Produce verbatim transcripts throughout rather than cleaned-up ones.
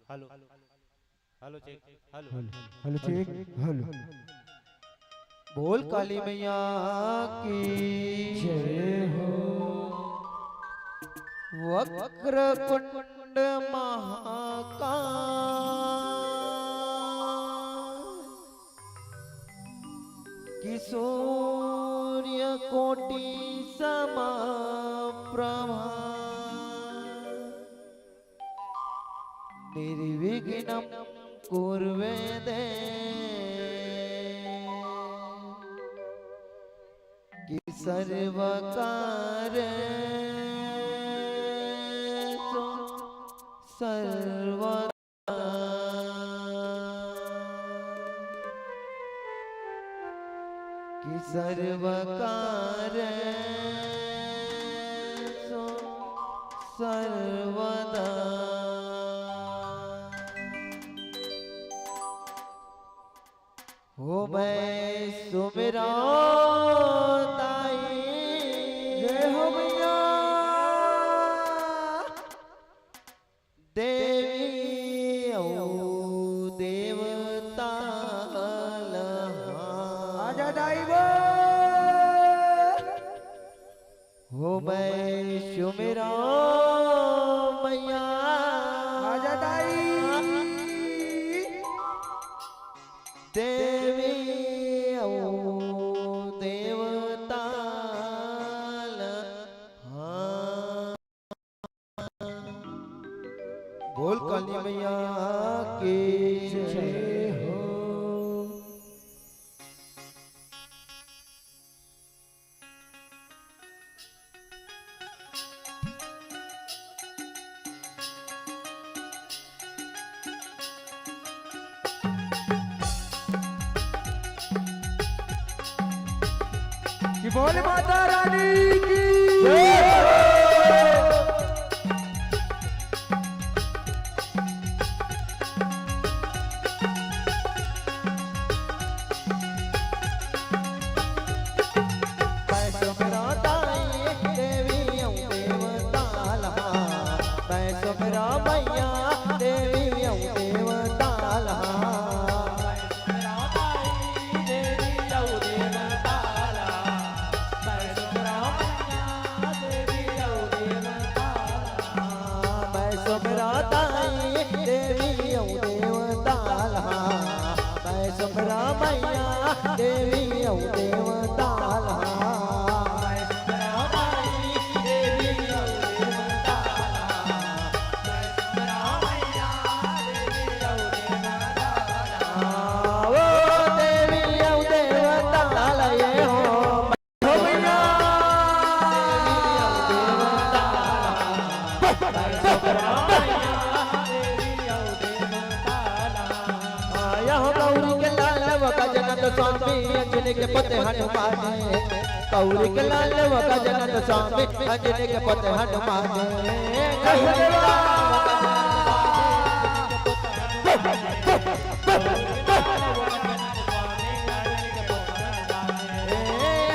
Hello, hello, check, hello. Hello, hello, check, hello. बोल काली मैया की जय हो। वक्रतुंड महाकाय, कि सूर्य कोटि समप्रभा, निर्विघ्नं कुरु मे देव, कि सर्वकार्येषु सर्वदा, कि सर्वकार्येषु सर्वदा। हो मैं सुमिरौं ताई। जय हो मैया। देवी अउ देवता ल। आजा दाई वो। हो मैं सुमिरौं मैया। आजा दाई। देवी अउ देवता ल। हाँ। बोल काली मैया की जय हो। कि बोल माता रानी की जय। मैं सुमिरौं ताई देवी अउ देवता ल। मैं सुमिरौं मैया देवी अउ देवता ल। मैं सुमिरौं ताई देवी अउ देवता ल। मैं सुमिरौं मैया देवी अउ देवता ल। ओ देवी अउ देवता ल ये हो। या हो गौरी के लाल व गजानंद स्वामी, अंजनी के पते हनुमान। गौरी के लाल व गजानंद स्वामी, अंजनी के पते हनुमान। ए,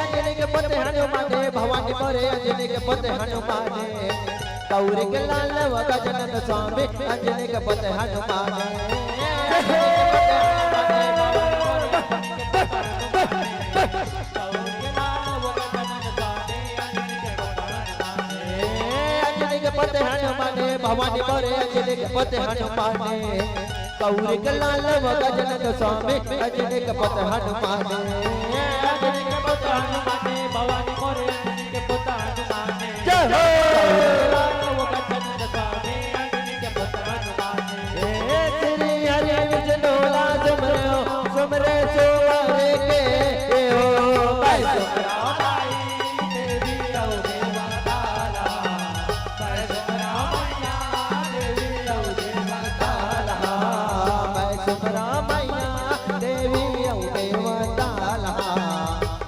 अंजनी के पते हनुमान, भवानी मोरे अंजनी के पते हनुमान। गौरी के लाल व गजानंद स्वामी, अंजनी के पते हनुमान। ए, अंजनी के पते हनुमान, भवानी मोरे अंजनी के पते हनुमान। गौरी के लाल व गजानंद स्वामी, अंजनी के पते हनुमान। अंजनी के पते हनुमान, भवानी मोरे अंजनी के पते हनुमान। जय हो। गौरी के लाल व गजानंद स्वामी, अंजनी के पते हनुमान। ए श्री हरि विष्णु ला सुमरो, सुमरे सुवर के हो। भाई सुमरो भाई। मैं सुमिरौं मैया देवी अउ देवता ल।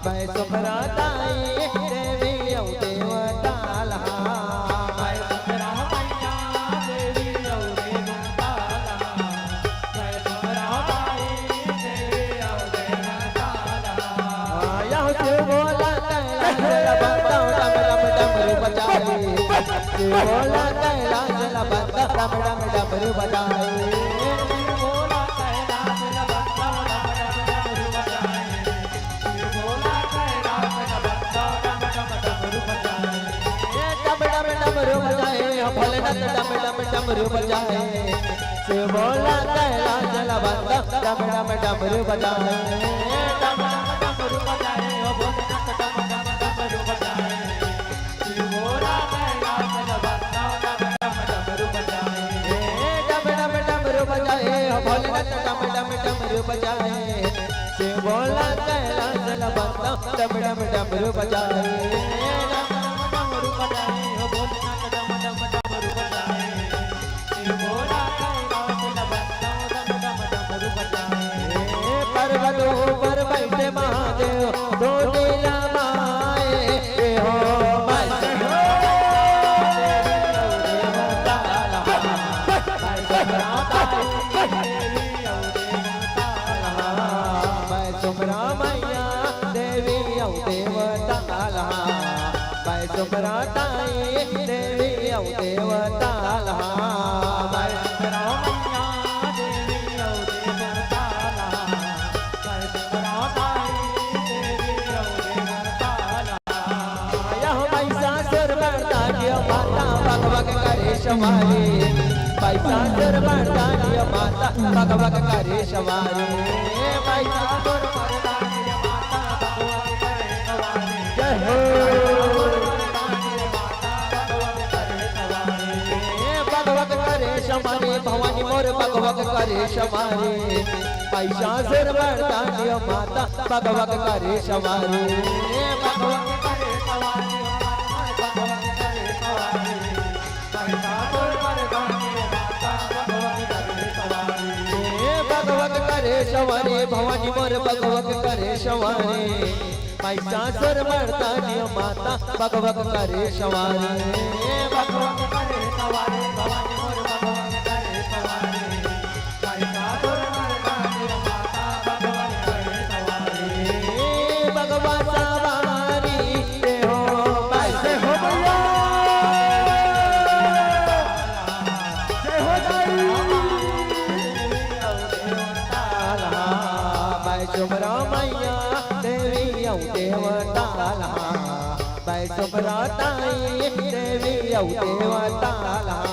मैं सुमिरौं ताई देवी अउ देवता ल। मैं सुमिरौं मैया देवी अउ देवता ल। मैं सुमिरौं ताई देवी अउ देवता ल। आया हो शिव भोला कैलाश ल बंदव, डम डम डमरू बजाई। शिव भोला कैलाश ल बंदव, डम डम डमरू बजाए। डम डम डमरू बजाए, भोलेनाथ डम डम डमरू बजाए। शिव भोला कैलाश वाला बंदम डम डम डमरू बजाए। डम डम डमरू बजाए, भोलेनाथ डम डम डमरू बजाए। डम डम डमरू बजाए, भोलेनाथ डम डम डमरू बजाए। शिव भोला कैलाश वाला बंदम डम डम डमरू बजाए। डम डम डमरू बजाए, भोलेनाथ डम डम डमरू बजाए। पर्वत ऊपर बैठे महादेव, दो नीला माए, ए हो माए। मैं सुमरा मैया देवी अउ देवता लहा। मैं सुमरा ताई देवी अउ देवता लहा। मैं सुमरा मैया देवी अउ देवता लहा। मैं सुमरा ताई देवी अउ देवता लहा। यह महिषासुर मर्दनी माता बक बक करे सवारी। महिषासुर मर्दनी माता बक बक करे सवारी। महिषासुर मर्दनी माता बक बक करे सवारी। जय हो। बक बक करे सवारी, भवानी मोर बक बक करे सवारी। महिषासुर मर्दनी माता बक बक करे सवारी। बक बक करे सवारी, बक बक करे सवारी। महिषासुर मर्दनी माता बक बक करे सवारी। बक बक करे सवारी, भवानी मोर बक बक करे सवारी। महिषासुर मर्दनी माता बक बक करे सवारी। बक बक करे सवारी, भवानी मोर बक बक करे सवारी। महिषासुर मर्दनी माता बक बक करे सवारी। बक बक सवारी, ए हो, जय हो भैया। जय हो दाई। मैं सुमरा मैया देवी अउ देवता लहा। मैं सुमरा ताई देवी अउ देवता लहा।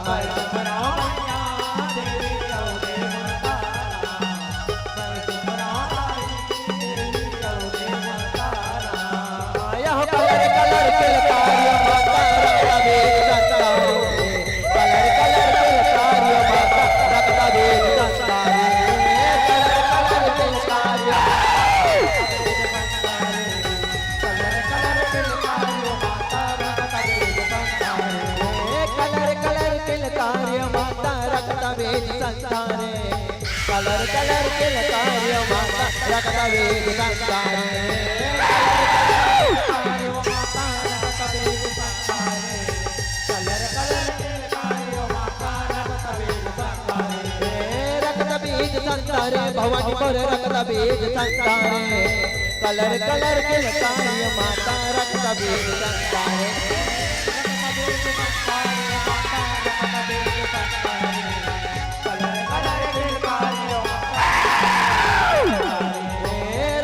मैं सुमरा मैया देवी अउ देवता लहा। मैं सुमरा ताई देवी अउ देवता लहा। यह कलर कलर के कार्य माता रक्त बीज संतान। कलर कलर के कार्य माता रक्त बीज संतान। कलर कलर के कार्य। कलर कलर के कार्य माता रक्त बीज संतान। कलर कलर के कार्य माता रक्त बीज संतान। रक्त बीज संतान, भवानी मोर रक्त बीज संतान। कलर कलर के कार्य माता रक्त बीज संतान।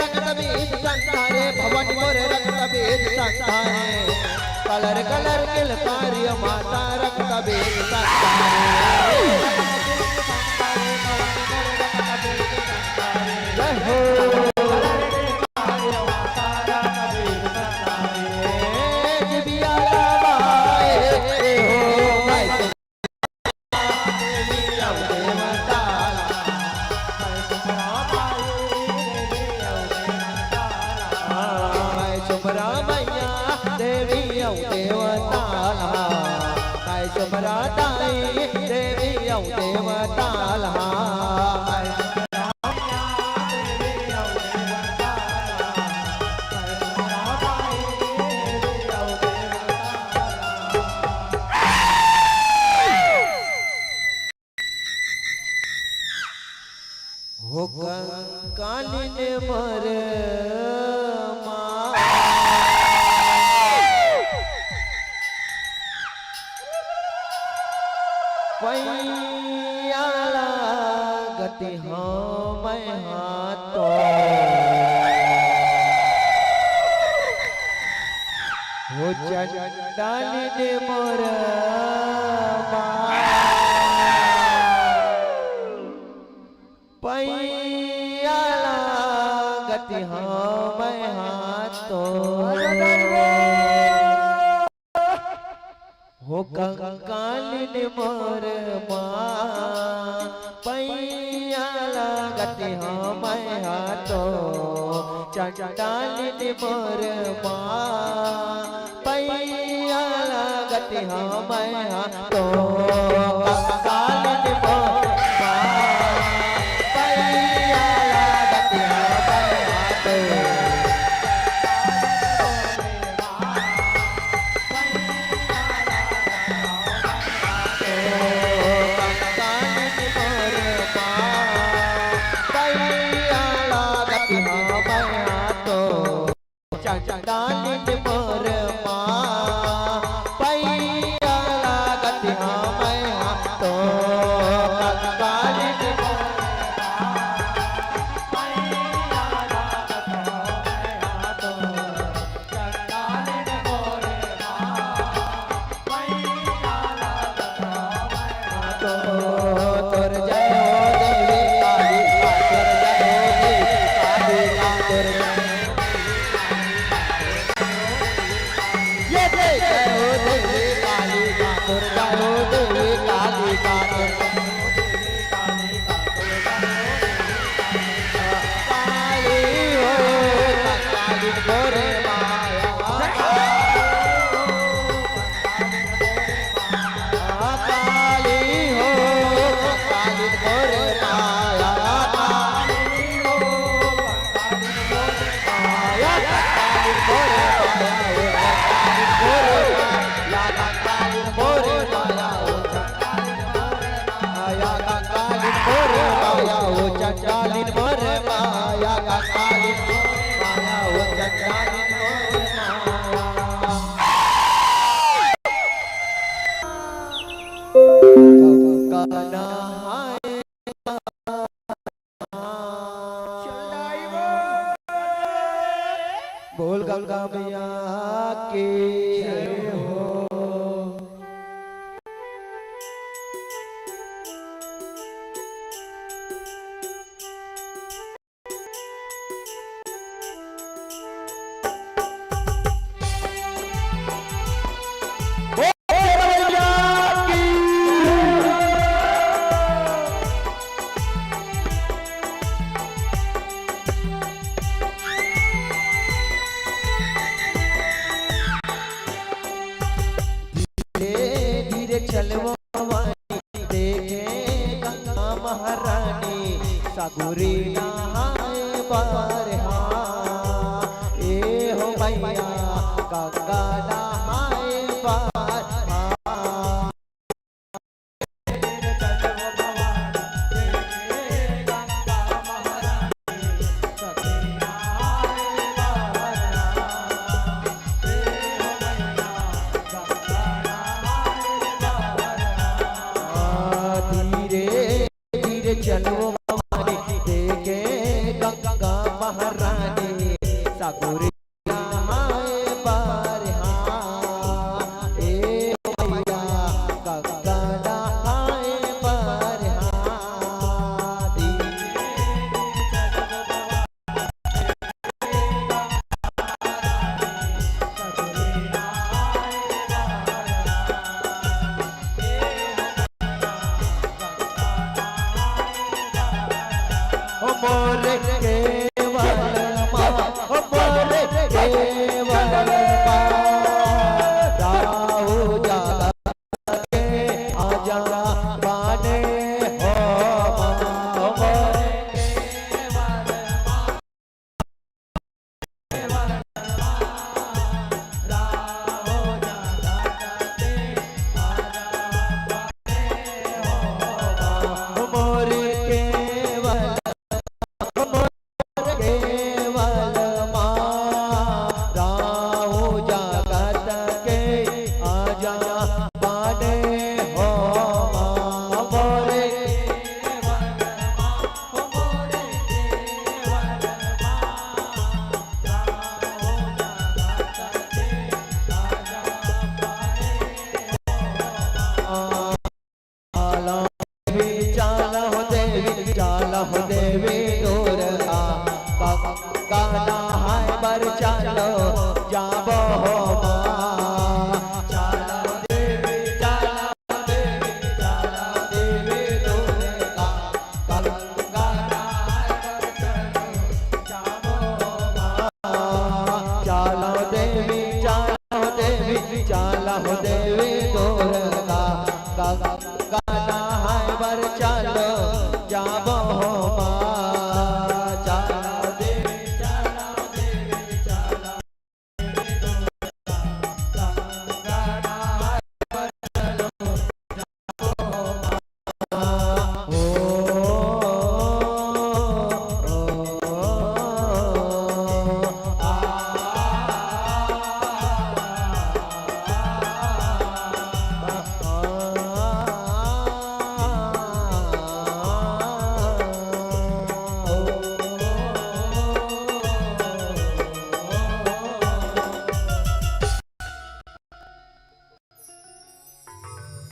रक्त बीज संतान, भवानी मोर रक्त बीज संतान। कलर कलर के कार्य माता रक्त बीज संतान। जय हो। मैं सुमरा मैया देवी अउ देवता लहा। मैं सुमरा ताई देवी अउ देवता लहा। मैं सुमरा मैया देवी अउ देवता लहा। मैं सुमरा ताई देवी अउ देवता लहा। हो कंकालिन मोर माँ। पैया लागत हँव मैं हा तो। हो चंडालिन मोर माँ। पैया लागत हँव मैं हा तो। हो कंकालिन मोर माँ, पैया लागत हँव मैं हा तो। चंडालिन मोर माँ, पैया लागत हँव मैं हा तो। कंकालिन मोर माँ, पैया लागत हँव मैं हा तो। चंडालिन मोर माँ, पैया लागत हँव मैं हा तो। कंकालिन मोर माँ, पैया लागत हँव मैं हा तो। बोल गंगा मैया की जय हो। धीरे धीरे चलवो भवानी, देखे गंगा महारानी, सगुरी नहाए बर हा। ए हो मैया, गंगा नहाए बर हा। धीरे धीरे चलो भवानी, देखे गंगा महारानी, सगुरी नहाए बर हा। ए मैया, गंगा नहाए बर हा। ओ मोर केवल मा, ओ मोर केवल मा, राहु जगत के आजा बने हो मा, ओ मोर मोर केवल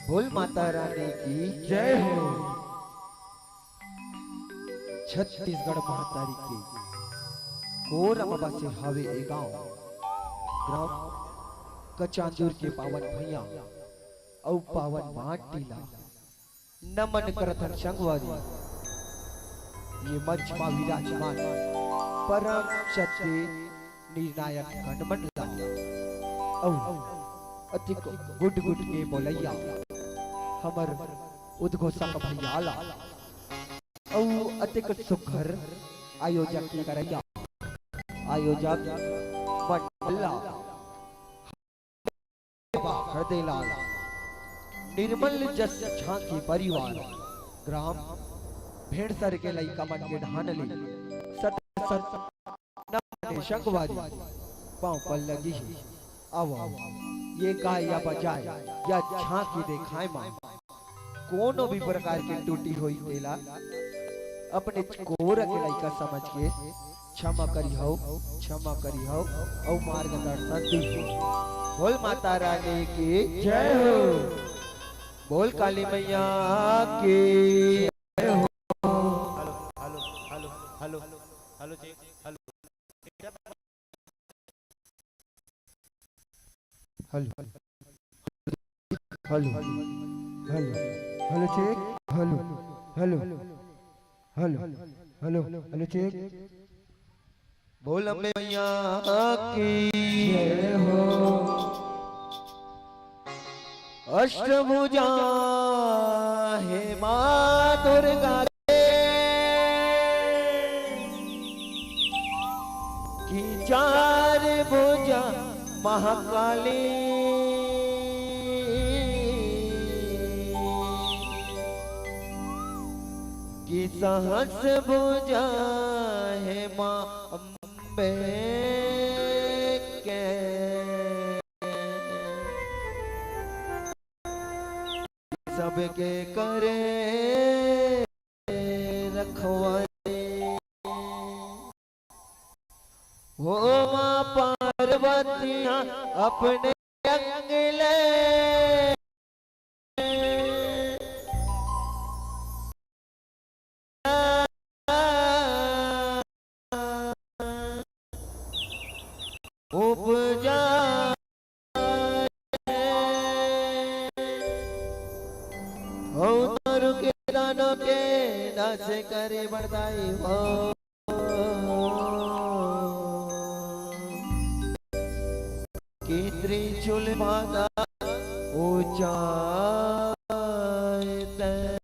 बोल माता रानी की जय हो। छत्तीसगढ़ महतारी के कोरा म बसे हवे ए गांव, ग्राम कचांदूर के पावन भुइयां अउ पावन माटी ला नमन करथन संगवारी। ये मंच मा विराजमान परम सत्य निर्णायक गणमन ला अउ अतिक गुट गुट के बोलैया हमर उद्घोषक भैया ला अउ अतिक सुघर आयोजक करैया आयोजक मंडल ला हरदेलाल निर्मल जस झांकी परिवार ग्राम भेड़सर के लइका मन के ढान ले सत सत नमन संगवारी पांव पर लगी है। आवो, ये गाय या बजाए या झांकी देखाए मा कोनो भी प्रकार के त्रुटि होई तेला अपने कोरा के लइका समझ के क्षमा करिहव, क्षमा करिहव अउ मार्गदर्शन दिहव। बोल माता रानी की जय हो। बोल काली मैया की जय हो। Hello, hello, hello, hello, hello, check, hello. Hello, hello, hello, hello, check. Hello, hello, hello, hello, hello, check. बोल अम्बे मैया की जय हो। अष्टभुजा हे माँ दुर्गा की चार भुजा महाकाली, की सहस भुजा हे माँ अम्बे के। सबके करे रखवाली। हो माँ पार्वतिया अपने अंग ले। उपजा हो दारू के दानों के नाश करे बरदाई हो। कि त्रिशूल भाला ऊंचाई तय,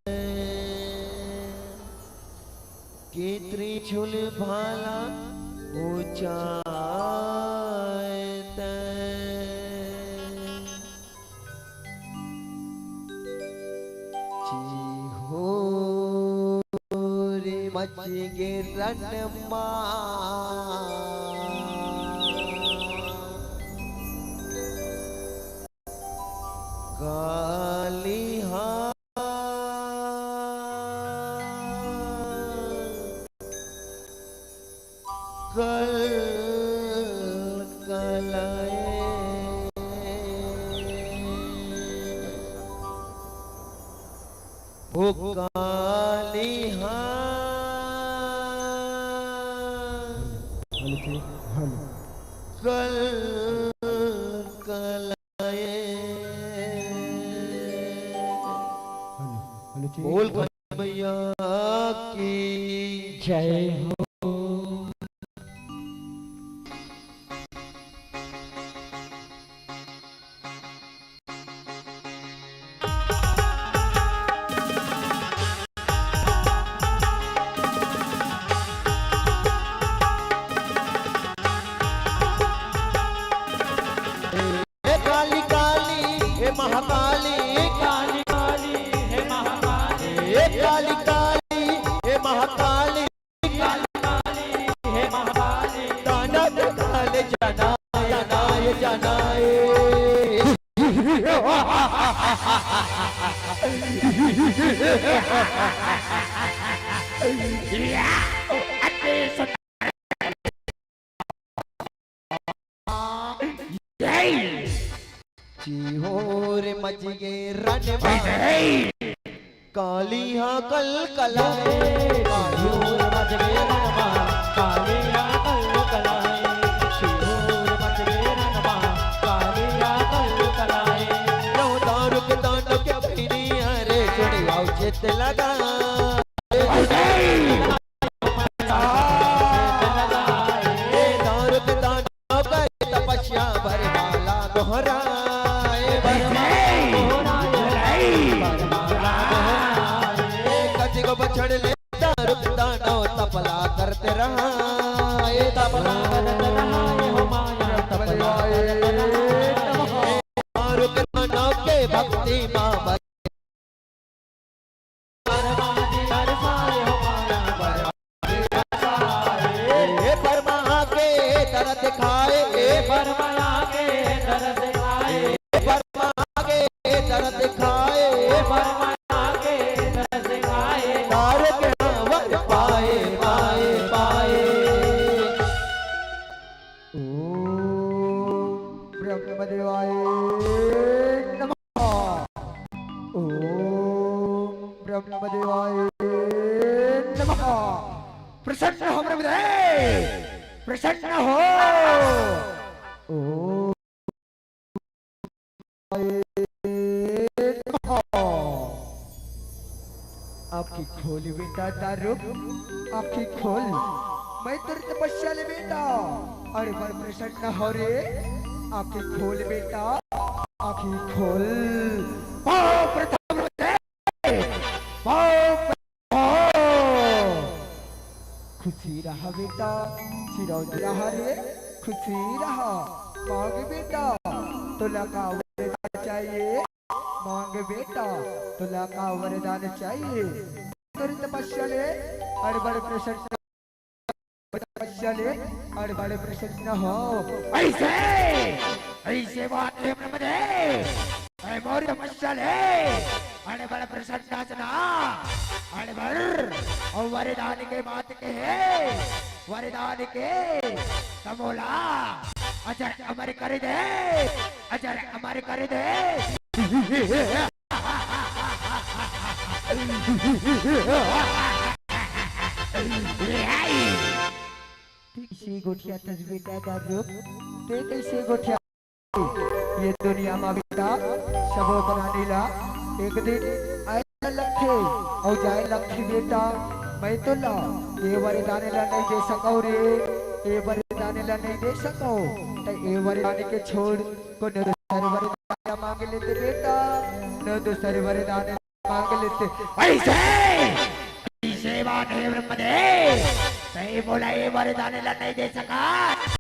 कि त्रिशूल भाला ऊंचाई तय। जी हो रे मच गे रण मा काली हा कल कलाए। ओ काली हा हेलो, हेलो। कल कलाए। Hello, hello, check. बोल भैया की जय हो। ए काली काली, ए महाकाली, काली काली, हे महाकाली, ए काली काली, ए महाकाली, काली काली, हे महाकाली, तांडव काल जनाय, जनाय, जनाय। अति सुंदर। जय। जी हो रे मच गे रण मा। काली हा कल कला हे। काली हा कल कला हे। काली हा कल कला हे। लो दारू के दांडो के बहिनी, अरे सुनी आओ चित लगा। ए दारू के दांडो के तपस्या भर माला दोहराए। ए कति को बछड़ ले दारू के दांडो तपला करते रहा। ए तपला करते रहा, ए हो माया तपला करते रहा। दारू के दांडो के भक्ति मा हे बरमा के दरद खाए, हे बरमा के दरद खाए, हे बरमा के दरद खाए, हे बरमा के दरद खाए। तारक नावर पाए, पाए, पाए। ओम ब्रह्मदेवाय नमः। ओम ब्रह्मदेवाय नमः। प्रसन्न हो ब्रह्मदेव, प्रसन्न हो। ओम नमः। आँखी खोल बेटा दारुक, आँखी खोल। मैं तोर तपस्या ले बेटा, अरे बड़ प्रसन्न हो रे। आँखी खोल बेटा, आँखी खोल। पाँव प्रथम रे, पाँव प्रथम। खुशी रहा बेटा, चिरौंज रहा रे, खुशी रहा। मांग बेटा, तोला का वरदान चाहिए? मांग बेटा, तोला का वरदान चाहिए? तोर तपस्या ले अड़ बड़ प्रसन्न, तपस्या ले अड़ बड़ प्रसन्न हो। ऐसे, ऐसे बात है ब्रह्मदेव। ऐ मोर तपस्या ले अड़ बड़ प्रसन्न हस ना। अड़ बड़ अउ वरदान के बात के हे, वरदान के त मोला अजर अमर कर दे, अजर अमर कर दे। तैं कइसे गोठियाथस बेटा दारुक, तैं कइसे गोठिया। ये दुनिया मा बेटा सबो प्राणी ला एक दिन आए लगथे अउ जाए लगथे बेटा। मैं तोला ए वरदान ला नइ दे सकंव रे, ए वरदान ला नइ दे सकंव। त ए वरदान के छोड़ कोनो दूसर वरदान ला मांग लेते बेटा, कोनो दूसर वरदान मांग लेते। ऐसे, ऐसे बात हे ब्रह्मदेव, तैं मोला ए वरदान ला नइ दे सकस,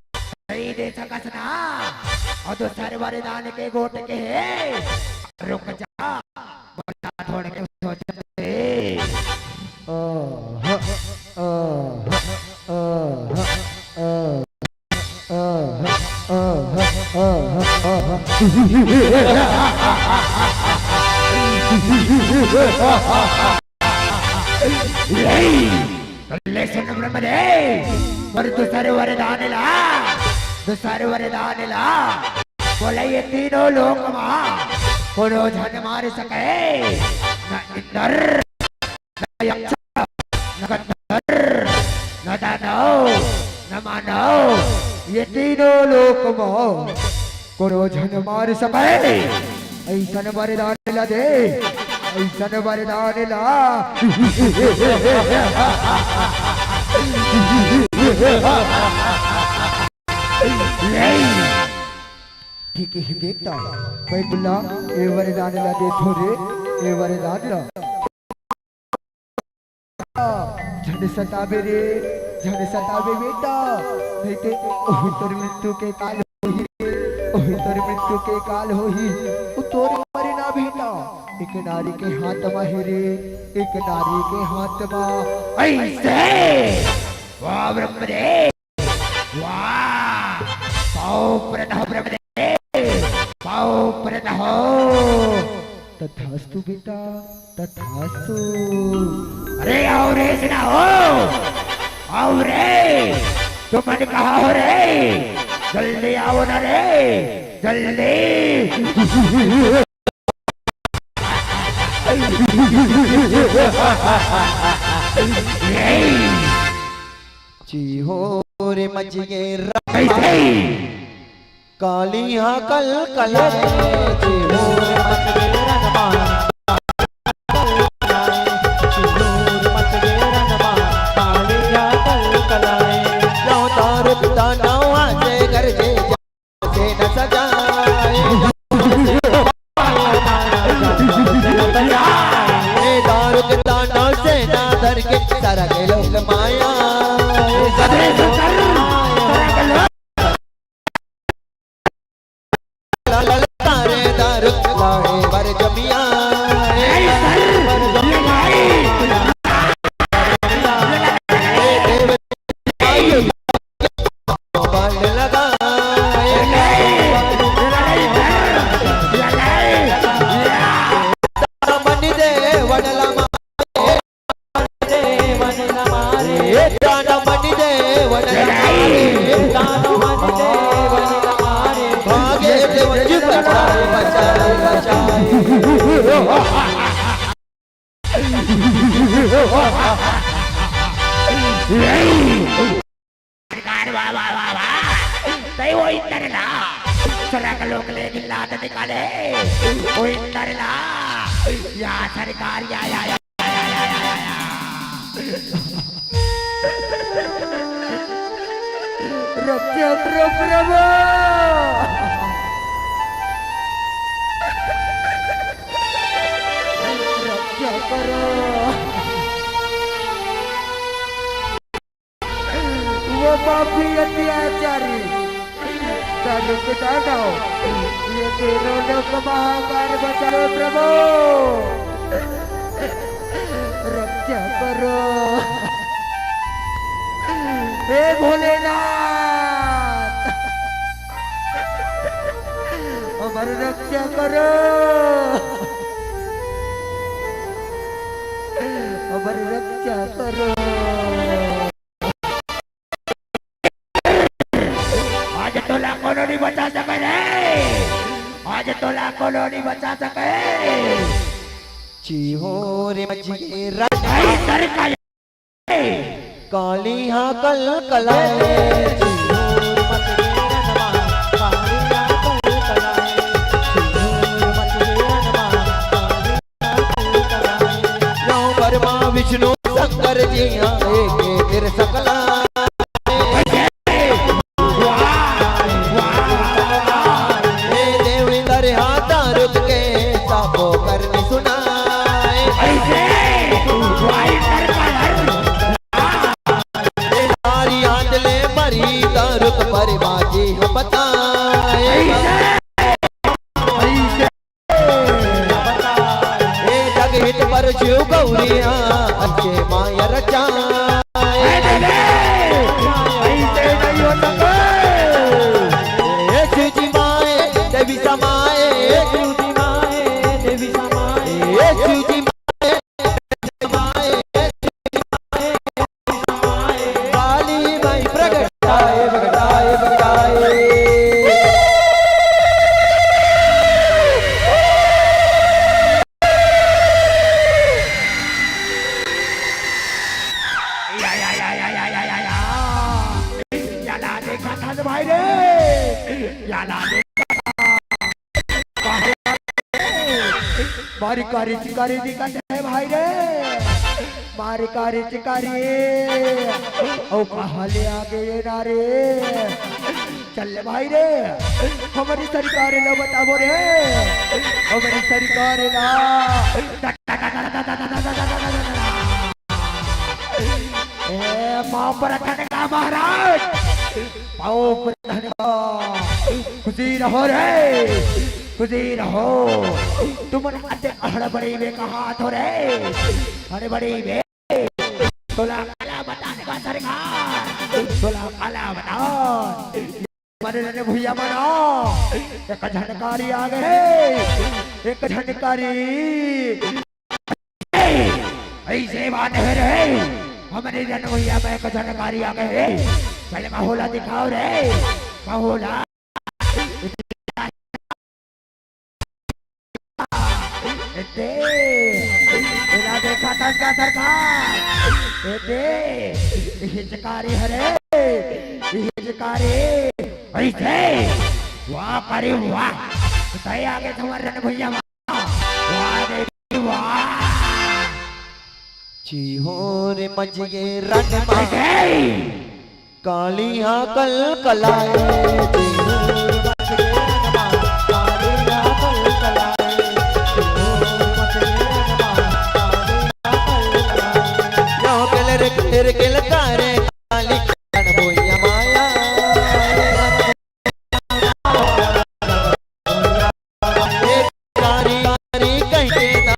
नइ दे सकस ना। अउ दूसर वरदान के गोठ के हे, रुक जा, मोला थोड़ के सोचत दे। आहा, आहा, आहा, आहा। ले सुन ब्रह्मदेव, पर दूसर वरदान ला, दूसर वरदान ला, बोले ये तीनों लोक मा कोनो झन मार सके, न इंद्र, न यक्ष, न गंधर्व, न दानव, न मानव, ये तीनों लोक मा कोनो झन मार सके, अइसन वरदान ला दे, अइसन वरदान ला। ठीक हे बेटा, मैं तोला ए वरदान ला देथों रे, ए वरदान ला। झन सताबे रे, झन सताबे बेटा, नहीं ते ओही तोर मृत्यु के काल होही, ओही तोर मृत्यु के काल होही। ओ तोर मरना बेटा, एक नारी के हाथ मा हे रे, एक नारी के हाथ मा। ऐसे वाह ब्रह्मदेव, वाह, पाँव परत हो ब्रह्मदेव, पाँव परत हो। तथास्तु बेटा, तथास्तु। अरे आओ रे सुना हो, आओ रे, तुमन कहाँ हो रे, जल्दी आओ ना रे, जल्दी। चीहोर मच गे रमा, काली हा कल कलाए। चीहोर मच गे रमा, चीहोर मच गे रमा, काली हा कल कलाए। यो तारुक दानव से गरजे, से न सजाए। ए दारुक दानव सेना धर के सरग लोक माया। ललकारे दारुक लाए बर जमिया। बाण लगाए। मन दे वडला मारे, मन दे वडला मारे। ए दादा मन दे वडला मारे, दादा मन दे वडला मारे। भागे देव जी बचाए, बचाए, बचाए। सरकार, वाह, वाह, वाह, वाह। तई वो इंदर ला, सरग लोक ले गिल्ला त निकाले। वो इंदर ला, या सरकार, या, या, या। रक्षा करो प्रभु। रक्षा करो। वो पापी अत्याचारी दारुक दानव, ये तीनों लोक महाकार बचाओ प्रभु, रक्षा करो। हे भोलेनाथ, हमर रक्षा करो, हमर रक्षा करो। आज तोला कोनो नहीं बचा सके रे, आज तोला कोनो नहीं बचा सके। चीहोर मच गे रमा, काली हा कल कलाए। चीहोर मच गे रमा, काली हा कल कलाए। चीहोर मच गे रमा, काली हा कल कलाए। यो ब्रह्मा विष्णु शंकर जी हा, एक तीर सकला। हे देव इंदर हा दारुक के, साबो करनी सुनाए। ऐसे, वाई कर कर। हे नारी आंच ले मरी दारुक, पर बाजी हम बताए। ऐसे। हे जग हित पर शिव गौरिया, अच्छे माया रचाए। ऐसे नहीं हो सके। हे शिव जी माए, देवी समाए। हे शिव जी माए, देवी समाए। हे शिव जी माए, देवी समाए। काली माई प्रगटाए, प्रगटाए, प्रगटाए। या, या, या। याला देखा था भाई रे, याला देखा था। मारी कारी चिकारी दिखत हे भाई रे, मारी कारी चिकारी। ओ कहाँ ले आ गे ये नारी? चल ले भाई रे, हमरी सरकार ला बताबो रे, हमरी सरकार ला। ए, पाँव पर धनका महाराज, पाँव पर धनका। खुशी रहो रे, खुशी रहो। तुमन अते हड़बड़ी में कहाँ थो रे? हड़बड़ी में। तोला काला बतान का सरकार, तोला काला बतान। मरे रे भुइयाँ मनो, एक झनकारी आ गे, एक झनकारी। ऐसे बात हे रे, हमरे रन भुइयाँ में एक झनकारी आ गे। चल महोला दिखाओ रे, महोला। ए दे, एला देखा तंगा सरकार। ए दे, हिचकारी हरे, हिचकारी। ऐसे, वाह करी वाह। तय आगे तुम्हारे रण भैया वाह। वाह देवी वाह। चीहोर मचिए रण मा। ऐसे। कालिया कल कलाए। यो केलर केलर केलकारे काली कन बोया माया। कारी कारी कहिके ना।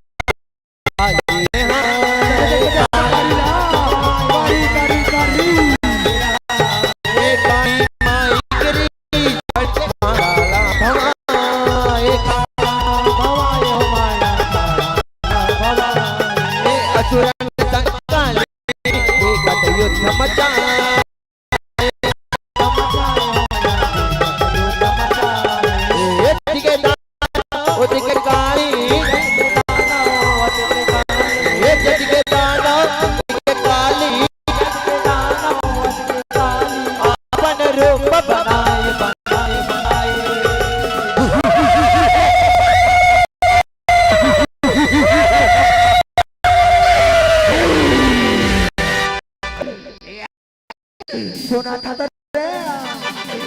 सुना था तो रे,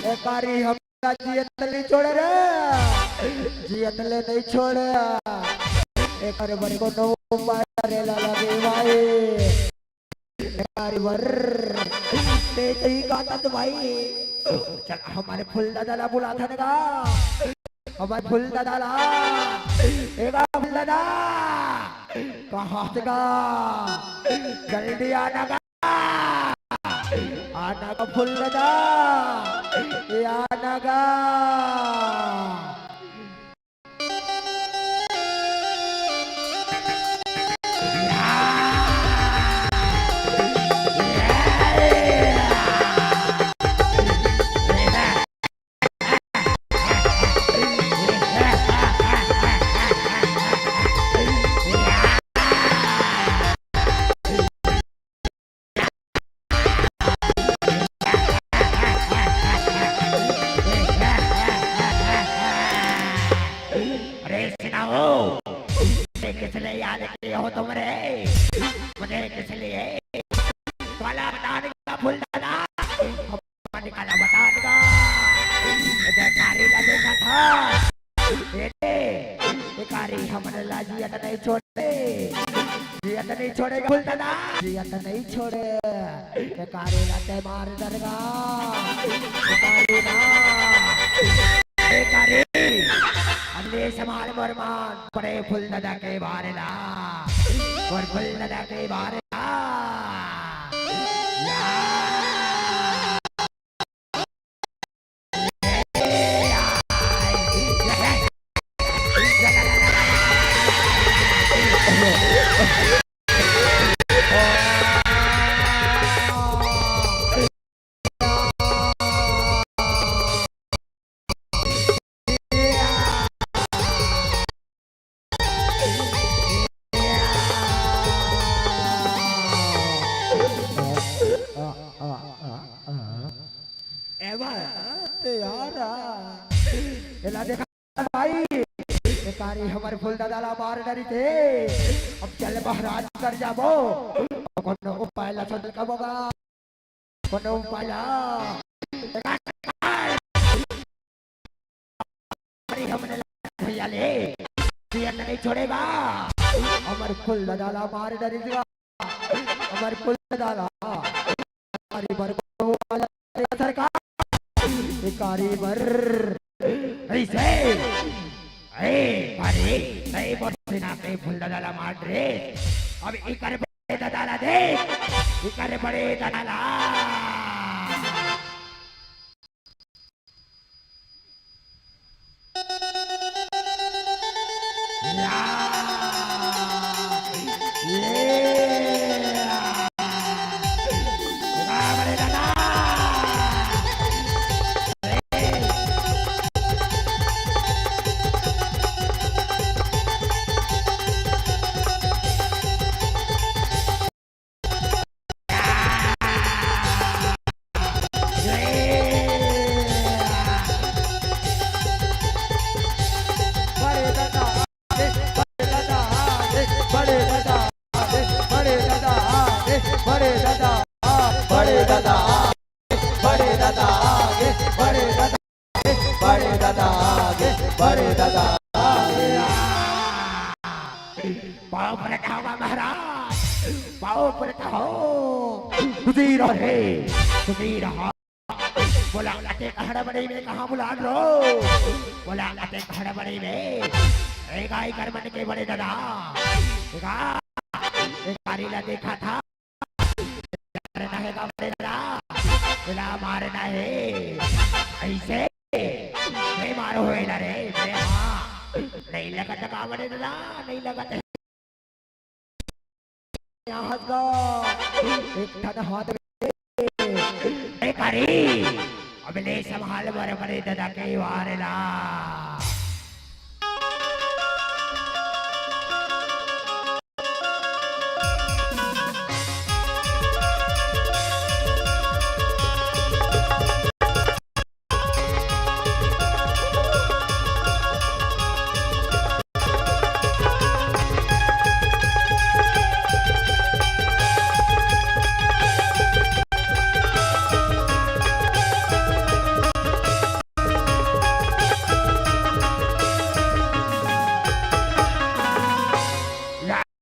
ए कारी हमला जियत ले नहीं छोड़े रे, जियत ले नहीं छोड़े। एकर बर कोनो उपाय करे ला लगे भाई। ए कारी बर, ते सही कहा था तो भाई। चल, हमारे फूल दादा ला बुला था ना का? हमारे फूल दादा ला। ए गा फूल दादा, कहाँ से गा? जल्दी आना गा। आना गा फूल दादा, ए आना गा। अरे सुनाओ, मुझे किस लिए याद किए हो तुम रे? मुझे किस लिए? काला बता देगा फूल दादा, हम निकाला बता देगा। इधर कारी ला देखा था। ए, ए, ए कारी हमन ला जियत नहीं छोड़े। जियत नहीं छोड़ेगा फूल दादा, जियत नहीं छोड़े। ए कारी ला ते मार दरगा। ए कारी ना। ए कारी। अन्य समान मोर मान पड़े फूल दादा के बारे ला। और फूल दादा के बारे ला। या। एवा, ते यार, एला देखा भाई, ए कारी हमर फूल दादा ला मार डरी थे। अब चल महाराज कर जाबो, कोनो उपाय ला सोच कबोगा। कोनो पाला। अरे हमने भैया ले, जियत नहीं छोड़ेगा। हमर फूल दादा ला मार डरी दिया। हमर फूल दादा ला। अरे बर सरकार। कारी बर। ऐसे। ए, अरे, ए, बस ना ते फूल दादा ला मार रे। अब इकर बड़े दादा ला देख। इकर बड़े दादा ला। या। ये। पाँव परत हँव गा महाराज, पाँव परत हँव। खुशी रहो रे, खुशी रहो। बोला अतेक हड़बड़ी में कहाँ बुलात हो? बोला अतेक हड़बड़ी में। ए गा एकर मन के बड़े ददा, ए गा, ए कारी ला देखत हस, मारना हे का बड़े ददा? एला मारना हे। अइसे? मैं मारो हो एला रे, मैं हाँ। नइ लगत का बड़े ददा, नइ लगत हे। यहाँ का एक ठन हाथ में। ए कारी, अब ले संभाल मोर बड़े ददा के वार ला।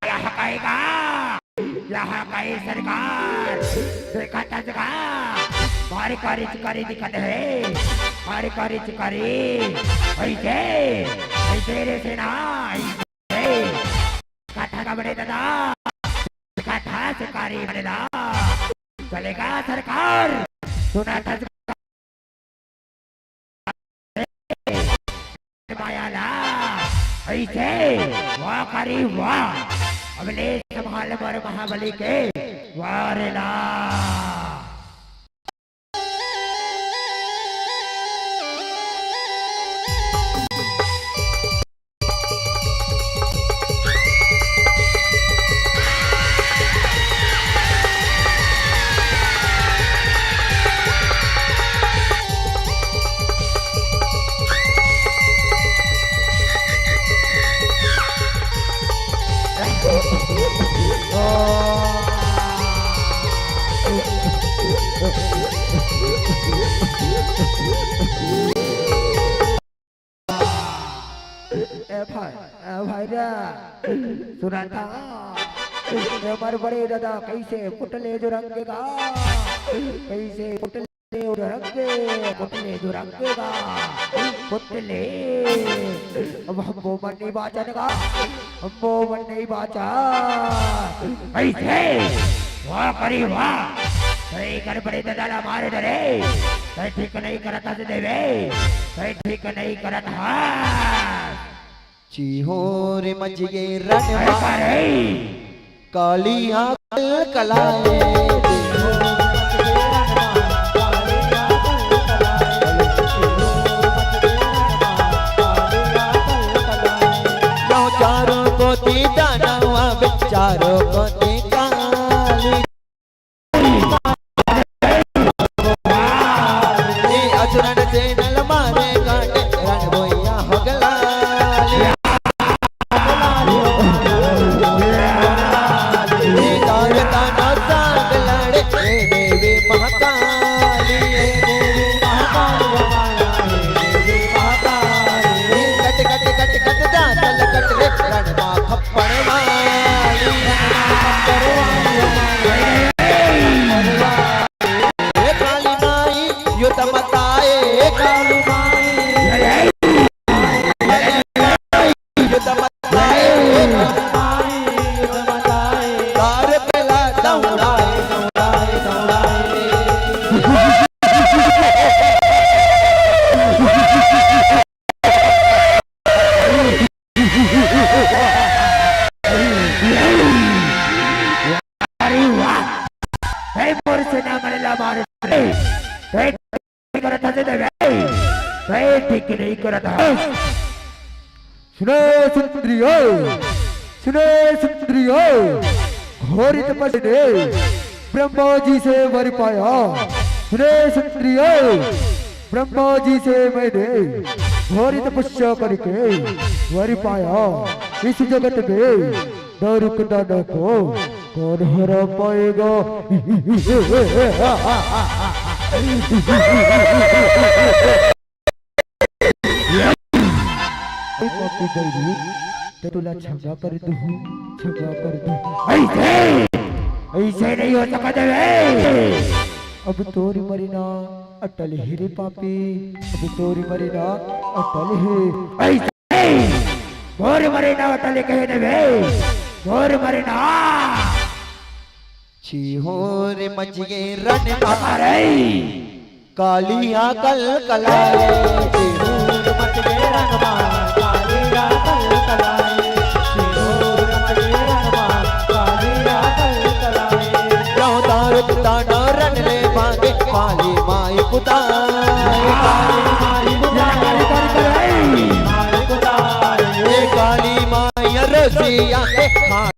यहाँ का ए गा, यहाँ का ए सरकार, देखत हस गा, मारे कारी चिकारी दिखत हे, मारे कारी चिकारी, अइसे, अइसे रे सेना, अइसे, कथा का बड़े ददा, कथा शिकारी बड़े दा, चलेगा सरकार, सुनत हस माया ला, अइसे, वाह कारी वाह। अब ले संभाल मोर महाबली के वार ला। ए भाई, ए भाई रे, सुनत हस? ए मोर बड़े ददा कइसे पुतले जो रंगेगा, कइसे पुतले जो रंगे, पुतले जो रंगेगा, पुतले। अब हमो मन नइ बाँचन गा, हमो मन नइ बाँचन। अइसे, वाह कारी वाह, तैं एकर बड़े ददा ला मार डरे। तैं ठीक नइ करत हस देवे, तैं ठीक नइ करत हस। चिहोर मचिये रण मा, कालिया कलकलाए। चारों कोती दानव आवे, चारों कोती काली। ए असुरन सेना ल मारे काटे, रण भुइयां होगे लाली। ए तार ताना संग लड़े, ए देवी महाकाली, ए देवी महाकाली, ए देवी महाकाली। ए कट कट कट कट दांत ल कट रे, रण मा खप्पड़ वाली। ए काली माई, यो त मताए, ए काली माई। यो त मताए, ए काली माई, यो त मताए। तार पेला दौड़ाए, दौड़ाए, दौड़ाए। अरे वाह! हे मोर सेना मन ला मार रे। हे ठीक नइ करत हस देवे। हे ठीक नइ करत हस। सुनो सुंदरियो, सुनो सुंदरियो, घोर तपस्या ने ब्रह्मा जी से वर पाया। सुनो सुंदरियो, ब्रह्मा जी से मैंने घोर तपस्या करके वर पाया। इस जगत में दारुक दानव को कौन हरा पाएगा? त तोला क्षमा कर दूँ, क्षमा कर दूँ। अइसे, अइसे नहीं हो सकत हे बे। अब तोर मरना अटल हे रे पापी, अब तोर मरना अटल हे। अइसे, मोर मरना अटल कहे देबे, मोर मरना। छिहोर मच गे रण मा, अरे। कालिया कल कलाए। छिहोर मच गे रण मा, कालिया कल कलाए। छिहोर मच गे रण मा, कालिया कल कलाए। रौदा रुकता न रण ले मांगे, काली माई पुताए। काली माई पुताए। ए काली माई रसिया के